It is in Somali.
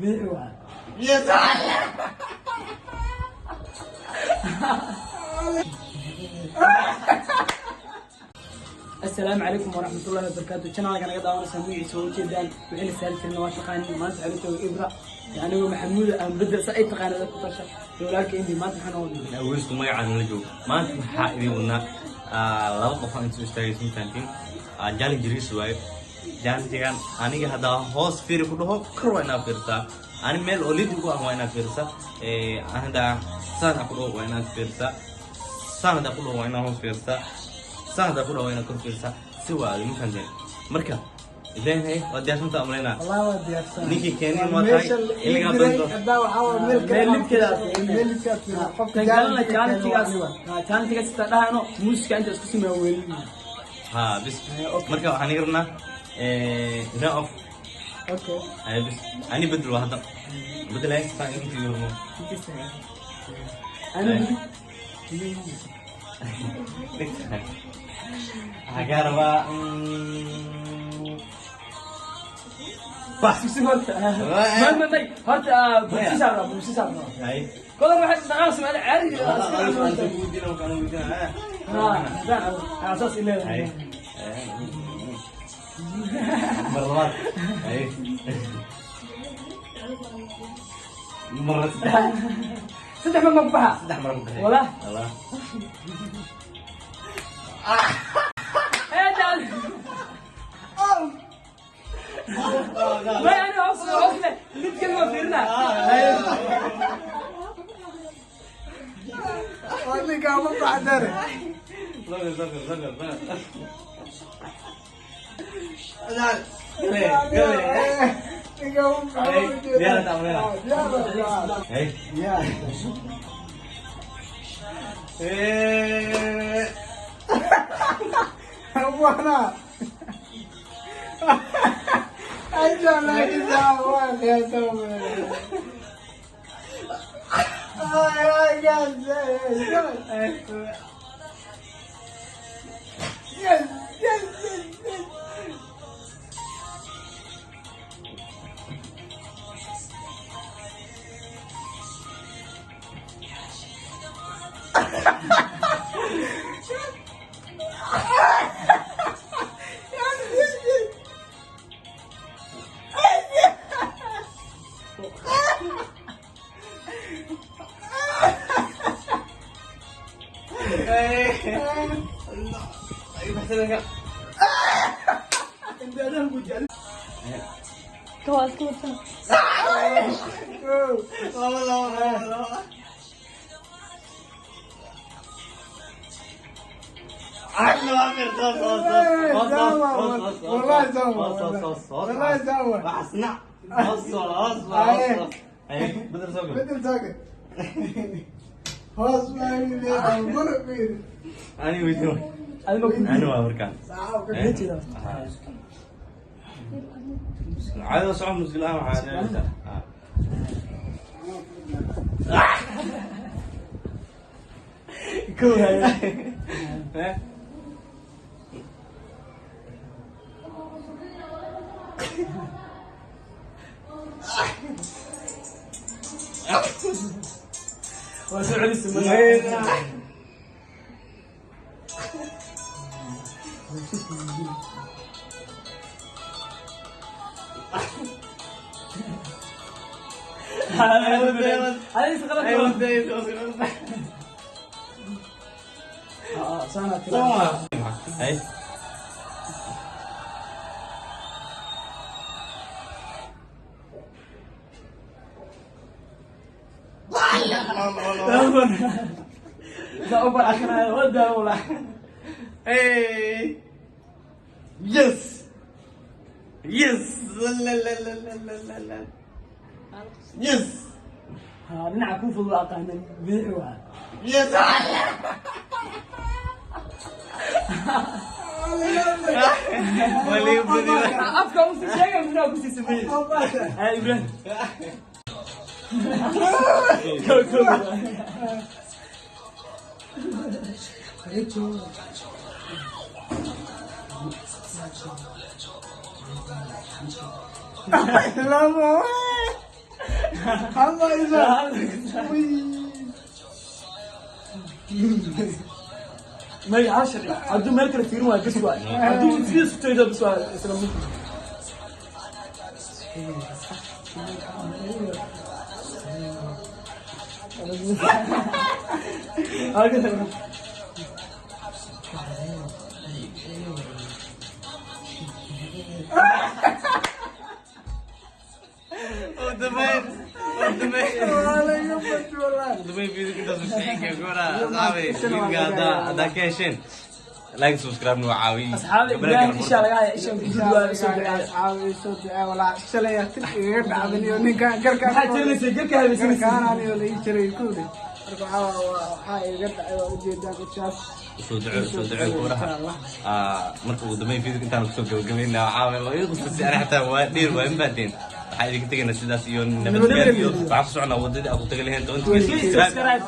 Bidix waa. Yes. Asalaamu calaykum waraxmatullahi wabarakaatu. Channelka naga daawanaysaa magaciisa waa ujeedaan, wixii la saari jirna waa taqaanin. Maanta waxaa la jooga Ibra, anigoo Maxamuud aan bedel sa ay taqaanada ku tasha iyo walaalka Indi. Maanta maxaa noo wadnaa? Aweysku magacaan la joogo. Maanta waxaa idin wadnaa laba qof oo inta soo istaagaysa intaantiin challenge riis waayo. Challenge-gan aniga haddaa hoos fiiri ku dhaho, kor waa inaad fiirsaa. Ani meel oo lid ugu ah waa inaad fiirsaa. Aan haddaa saan ku dhaho, waa inaad fiirsaa. Saan haddaa ku dhaho, waa inaad hoos fiirsaa. Saan haddaa ku dhaho, waa inaad kor fiirsaa. Si waa adi, ma fahanteen? Marka Ibrahim, hey, waa diyaarsanta amaleynaa. Wallahi waa diyaarsan. Ninkii keenin waa tahay xilligaa doonto. Haddaa waxaa waa meel kale. Meel lidkeeda aad fiirinaysa. Meel lidkeeda aad fiirinaysa. Qofka Tan kalena challenge-ga keenay waa challenge-gaas aniga. Challenge-gaas inta dhahano muusiga inta isku sameeya weelin. Ha bis. Marka waxaan iga rabnaa Ibrahim off. Okay. Ay bis, ani bedel waa hadda bedel hay saan intii hormo. Ana Waxaa kaa rabaa bax. Si horta may horta bulshisa rabaa, bulshisa rabaa. Hay. Kodan waxay dhaqaaq Soomaali caadi ha ha saas hay ileedahay. Mar labaad, hay, mar saddex. Saddex ma ku baxa? Saddex mar ku baxay. Wallah. Wallah. Ee dal may ani hoos hoos le mid kale ma fiirina. Waa ninkaa ma baxdare. Sagar, sagar, sagar, sagar. Gale, gale. Ninkaa ma baxdo. Hey, diyaar tahay? Diyaar diyaar. Hey. Diyaar. Eh. Wana. Aja lagi sama ya teman. Ay, ay, guys, yes, yes, yes, yes. Ay, baxsanaka. Kawaas ka wataa. Laba, laba, laba, laba. Ay, laba firta, hoos, hoos, hoos, hoos, hoos, hoos. Wallahi sama. Hoos, hoos, hoos, hoos. Wallahi sama. Waxsna. Hoos, hoos, hoos, hoos. Ay, bedel soo gal. Bedel saaga. Hoos baa yidhi, mana fiiri. Ani weydiin. Adiga ku Ani waa markaan. Saxaabka. jeeda. Caadada socon musil la'aan waxaa leedahay. Kow haya. Eh? Waa soo celisa. Adiga qalad. Sana tira. Hay. Sa ubar akhraya wada wala. Hey. Yes. Yes. La la la la la la la. Yes. Ha, dhinaca ku fudud aqaanan bidix waa. Yes. Wali badi. Afka uu si sheegay midna ku sii sameeyay. Ay Ibrahim. Go go. Lama. Hal ma isa. Uy. May hal sharci, hadduu meel kale fiirin waayo, bas waay. Hadduu sidiis u taydo, bas waa isla mid. Ugu dambeyn, ugu dambeyn. Waa la iga badi wallahi. Ugu dambeyn video intaas u sheegay gora asxaabi. Videoga haddaa ka hesheen, like, subscribe waa caawiyi. Asxaabi, Ilaahay isha laga haya, isha guduud waa isoo duceeya. Asxaabi, soo ducee walaa. Shalay aa tir igaga dhacdan iyo ninkaan garkaan. Maxaa jelinaysa? Garka habaysanaysa. Garkaan aniyo la ii jiray kuuli. Marka waxaa iga dhacay waa ujeedaa dadkaas. Usoo duco, usoo duco kooraha. Marka ugu dambeyn video intaan kusoo gabagabaynaa, waxaa waa ii quslisay ani xataa, waa dheer waa inbaateen. Waxaa idinka tegaynaa sidaas iyo nabadgelyo. Waxaan ku soconaa wadadii aan ku tagi lahayn 10K subscribe. Subscribe.